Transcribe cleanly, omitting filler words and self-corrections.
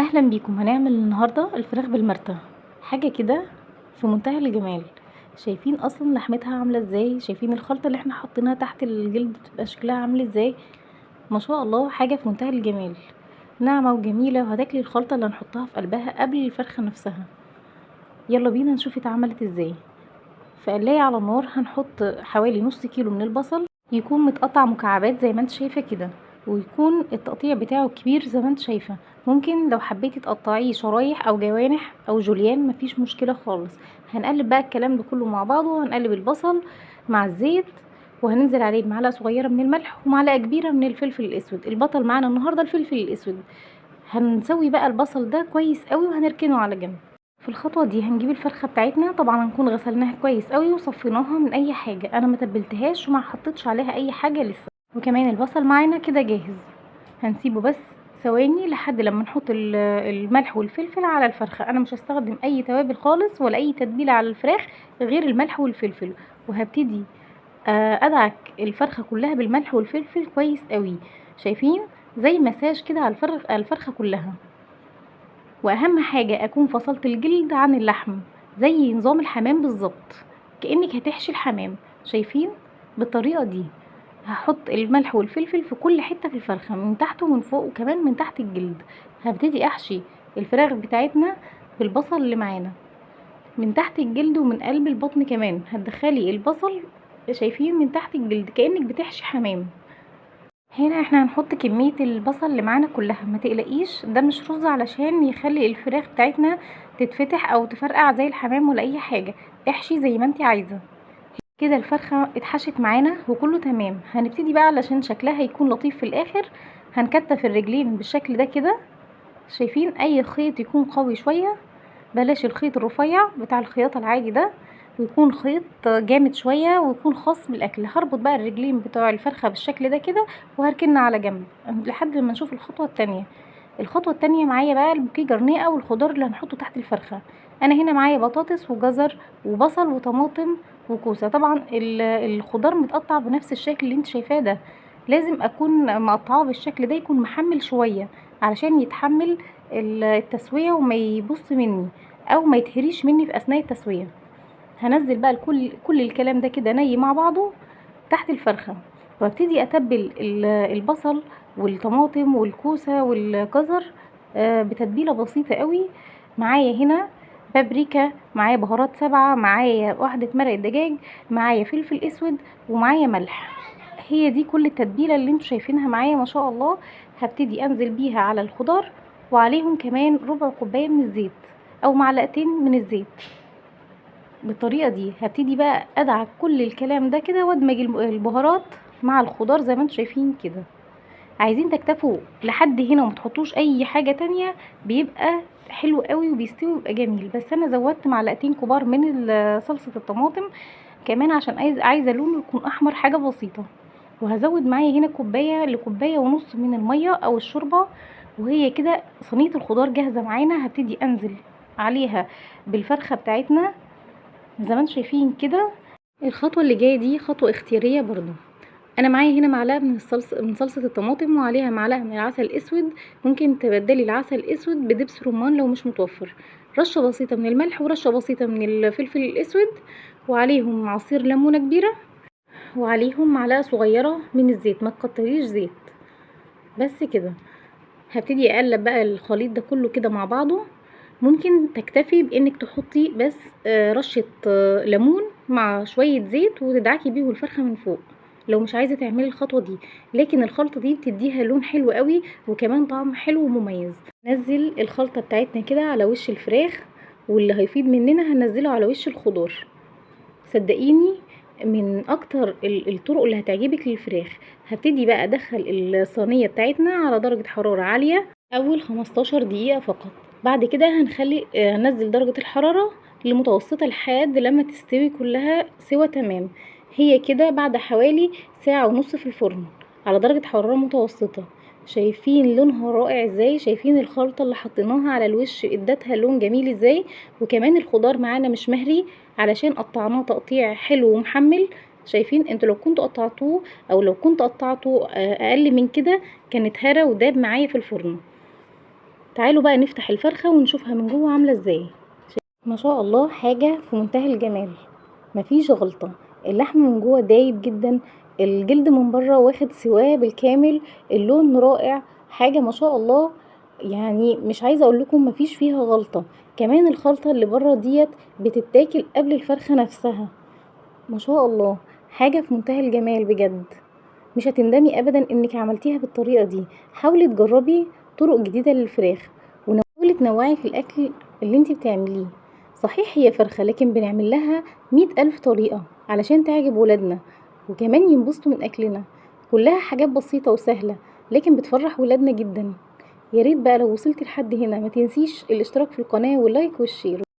اهلا بيكم. هنعمل النهارده الفراخ بالمرتة، حاجة كده في منتهى الجمال. شايفين اصلا لحمتها عامله ازاي؟ شايفين الخلطة اللي احنا حطيناها تحت الجلد بتبقى شكلها عامل ازاي؟ ما شاء الله، حاجة في منتهى الجمال، ناعمة وجميلة. وهتاكلي الخلطة اللي هنحطها في قلبها قبل الفرخه نفسها. يلا بينا نشوف اتعملت ازاي. في قلايه على النار هنحط حوالي نص كيلو من البصل، يكون متقطع مكعبات زي ما انت شايفه كده، ويكون التقطيع بتاعه كبير زي ما انت شايفه. ممكن لو حبيتي تقطعيه شرايح او جوانح او جوليان مفيش مشكلة خالص. هنقلب بقى الكلام ده كله مع بعضه، وهنقلب البصل مع الزيت، وهننزل عليه بمعلقه صغيرة من الملح ومعلقة كبيرة من الفلفل الاسود. البطل معانا النهارده الفلفل الاسود. هنسوي بقى البصل ده كويس قوي وهنركنه على جنب. في الخطوة دي هنجيب الفرخه بتاعتنا، طبعا هنكون غسلناها كويس قوي وصفيناها من اي حاجة، انا ما تبلتهاش وما حطيتش عليها اي حاجة لسه. وكمان البصل معانا كده جاهز، هنسيبه بس ثواني لحد لما نحط الملح والفلفل على الفرخه. انا مش هستخدم اي توابل خالص ولا اي تتبيله على الفراخ غير الملح والفلفل. وهبتدي ادعك الفرخه كلها بالملح والفلفل كويس قوي، شايفين زي مساج كده على الفرخه كلها. واهم حاجة اكون فصلت الجلد عن اللحم زي نظام الحمام بالظبط، كانك هتحشي الحمام. شايفين بالطريقة دي؟ هحط الملح والفلفل في كل حتة في الفرخه، من تحت ومن فوق وكمان من تحت الجلد. هبتدي احشي الفراخ بتاعتنا بالبصل اللي معانا من تحت الجلد ومن قلب البطن كمان. هتدخلي البصل شايفين من تحت الجلد كانك بتحشي حمام. هنا احنا هنحط كمية البصل اللي معانا كلها، ما تقلقيش ده مش رز علشان يخلي الفراخ بتاعتنا تتفتح او تفرقع زي الحمام ولا اي حاجة. احشي زي ما انت عايزة. كده الفرخة اتحشت معانا وكله تمام. هنبتدي بقى علشان شكلها يكون لطيف في الاخر هنكتف الرجلين بالشكل ده كده. شايفين؟ اي خيط يكون قوي شوية، بلاش الخيط الرفيع بتاع الخياطة العادي ده، ويكون خيط جامد شوية ويكون خاص بالاكل. هربط بقى الرجلين بتوع الفرخة بالشكل ده كده وهركنها على جنب لحد ما نشوف الخطوة التانية. الخطوة التانية معايا بقى البوكيه جرنيه او الخضار اللي هنحطه تحت الفرخة. انا هنا معايا بطاطس وجزر وبصل وطماطم وكوسة. طبعا الخضار متقطع بنفس الشكل اللي انت شايفاه ده، لازم اكون مقطعاه بالشكل ده، يكون محمل شوية علشان يتحمل التسوية وما يبص مني او ما يتهريش مني في اثناء التسوية. هنزل بقى كل الكلام ده كده ني مع بعضه تحت الفرخة، وابتدي اتبل البصل والطماطم والكوسة والجزر بتتبيلة بسيطة قوي. معايا هنا بابريكا، معايا بهارات 7، معايا واحدة مرق دجاج، معايا فلفل اسود، ومعايا ملح. هي دي كل التتبيلة اللي انتوا شايفينها معايا ما شاء الله. هبتدي انزل بيها على الخضار، وعليهم كمان ربع كوباية من الزيت او معلقتين من الزيت. بالطريقة دي هبتدي بقى ادعك كل الكلام ده كده وادمج البهارات مع الخضار زي ما انتوا شايفين كده. عايزين تكتفوا لحد هنا وما تحطوش اي حاجة تانية، بيبقى حلو قوي وبيستوي ويبقى جميل. بس انا زودت معلقتين كبار من صلصة الطماطم كمان عشان عايزة لونه يكون احمر حاجة بسيطة. وهزود معايا هنا كوباية لكوباية ونص من المية او الشوربة. وهي كده صينية الخضار جاهزة معانا. هبتدي انزل عليها بالفرخة بتاعتنا زي ما انتم شايفين كده. الخطوة اللي جاية دي خطوة اختيارية برضو. انا معايا هنا معلقة من صلصة الطماطم وعليها معلقة من العسل الاسود. ممكن تبدلي العسل الاسود بدبس رمان لو مش متوفر. رشة بسيطة من الملح ورشة بسيطة من الفلفل الاسود، وعليهم عصير ليمونة كبيرة، وعليهم معلقة صغيرة من الزيت، ما تكتريش زيت. بس كده هبتدي اقلب بقى الخليط ده كله كده مع بعضه. ممكن تكتفي بانك تحطي بس رشة ليمون مع شوية زيت وتدعكي بيه الفرخة من فوق لو مش عايزة تعملي الخطوة دي، لكن الخلطة دي بتديها لون حلو قوي وكمان طعم حلو ومميز. نزل الخلطة بتاعتنا كده على وش الفراخ، واللي هيفيض مننا هنزله على وش الخضار. صدقيني من اكتر الطرق اللي هتعجبك للفراخ. هبتدي بقى ادخل الصينية بتاعتنا على درجة حرارة عالية اول 15 دقيقة فقط. بعد كده هننزل درجة الحرارة لمتوسطة لحد لما تستوي كلها سوا تمام. هي كده بعد حوالي ساعة ونص في الفرن على درجة حرارة متوسطة. شايفين لونها رائع ازاي؟ شايفين الخلطة اللي حطيناها على الوش ادتها لون جميل ازاي؟ وكمان الخضار معانا مش مهري علشان قطعناه تقطيع حلو ومحمل. شايفين؟ انتوا لو كنتوا قطعتوه او لو كنت قطعته اقل من كده كانت هرى وداب معايا في الفرن. تعالوا بقى نفتح الفرخة ونشوفها من جوه عاملة ازاي. ما شاء الله، حاجة في منتهى الجمال، مفيش غلطة. اللحم من جوه دايب جدا، الجلد من بره واخد سواه بالكامل، اللون رائع، حاجة ما شاء الله، يعني مش عايزة اقول لكم مفيش فيها غلطة. كمان الخلطة اللي بره ديت بتتاكل قبل الفرخة نفسها. ما شاء الله، حاجة في منتهى الجمال بجد، مش هتندمي ابدا انك عملتيها بالطريقة دي. حاولي تجربي طرق جديدة للفراخ، وحاولي تنوعي في الاكل اللي انتي بتعمليه. صحيح هي فرخة، لكن بنعمل لها 100,000 طريقة علشان تعجب ولادنا وكمان ينبسطوا من اكلنا. كلها حاجات بسيطة وسهلة، لكن بتفرح ولادنا جدا. يا ريت بقى لو وصلتي لحد هنا ما تنسيش الاشتراك في القناة وال like وال share.